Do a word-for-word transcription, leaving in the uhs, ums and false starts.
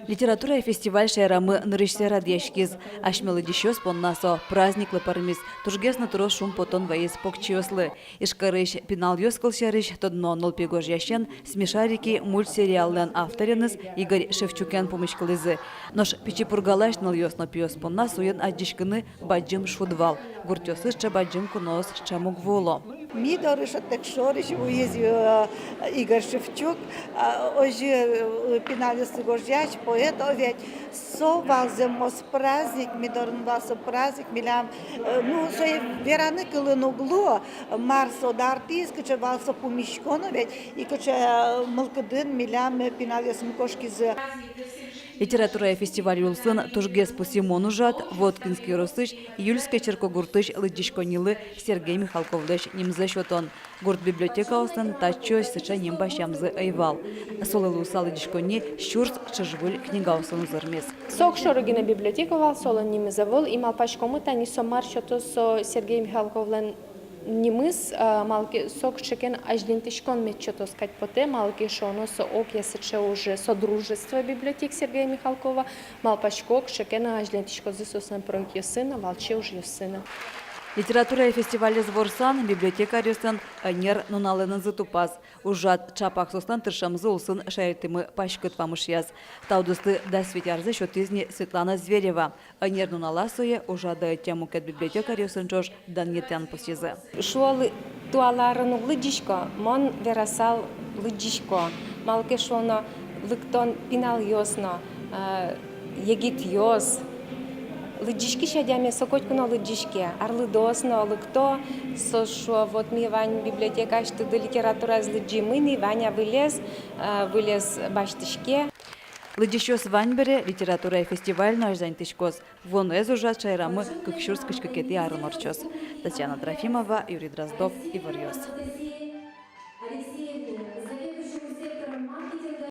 Литературая фестиваль шаерамы нырысьсэ радъяськиз. Асьме лыдӟисьёс понна со праздниклы пӧрмиз. Тужгес но трос шумпотон вайиз покчиослы. Ижкарысь пиналъёс, кылсярысь, тодмо нылпи гожъясен «Смешарики» мультсериаллэн автореныз Игорь Шевчукен пумиськылӥзы. Нош Пичи Пургалась нылъёс но пиос понна соин адӟиськыны бадӟым шуд вал. Гуртъёсы сыӵе бадӟым куноос ӵем уг вуыло. Ми доры шӧдтэк шорысь вуиз, э, Игорь Шевчук, а, озьы, э, пиналъёслы гожъясь поэт, о, ведь со вал зэмос праздник, ми дорын вал со праздник, милям, э, ну, сое вераны кылын уг луы, мар со дартӥз, кыӵе вал со пумиськон, о, ведь, и кыӵе, э, мылкыдын милям, э, пиналъёсмы кошкизы. Литературая фестиваль улсын тужгес пусйымон ужрад — Воткинск ёросысь Июльское черкогуртысь лыдӟиськоннилы Сергей Михалковлэсь нимзэ сётон. Гурт библиотекаосын татчыозь сыӵе ним басьямзы ӧй вал. Солы луыса лыдӟиськонни сюрс ӵыжвыль книгаосын узырмиз. Со огшоры гинэ библиотека вал, солэн нимыз ӧвӧл, и малпаськомы, тани со мар сётоз со Сергей Михалковлэн нимыз, а, малы ке со кыӵе ке но азьланьтӥськон мед сётоз кадь потэ, малы ке шуоно со огъя сыӵе уже, со дружество библиотек Сергея Михалкова, малпасько, кыӵе ке но азьланьтӥськозы соослэн проектъёссы но, валче ужъёссы но. Литературая фестивалез ворсан библиотекарьёслэн ӧнер нуналэнызы тупаз. Ужрад ӵапак соослэн тыршемзы улсын шаертӥмы паськыт вамышъяз. Та удыслы дас вить арзэ сётӥз ни Светлана Зверева. Ӧнер нуналаз сое ужрадэ ӧтем мукет библиотекарьёсын ӵош данъетэн пусйизы. Шуо, туала арын уг лыдӟисько, мон верасал лыдӟисько. Малы ке шуоно, лыкто пиналъёс но, э, егитъёс. Лыдӟиськись адями со котьку но лыдӟиське, арлыдоос но лыкто, соос шуо: вот ми вань библиотекаысьтыды литератураез лыдӟимы ни, вань-а выльез, э, выльез басьтӥське. Лыдӟисьёс вань бере, литературая фестиваль но азьланьтӥськоз. Вуоноез ужрад шаерамы кык сюрс кызь кыкетӥ арын ортчоз. Татьяна Трофимова, Юрий Дроздов, «Иворъёс».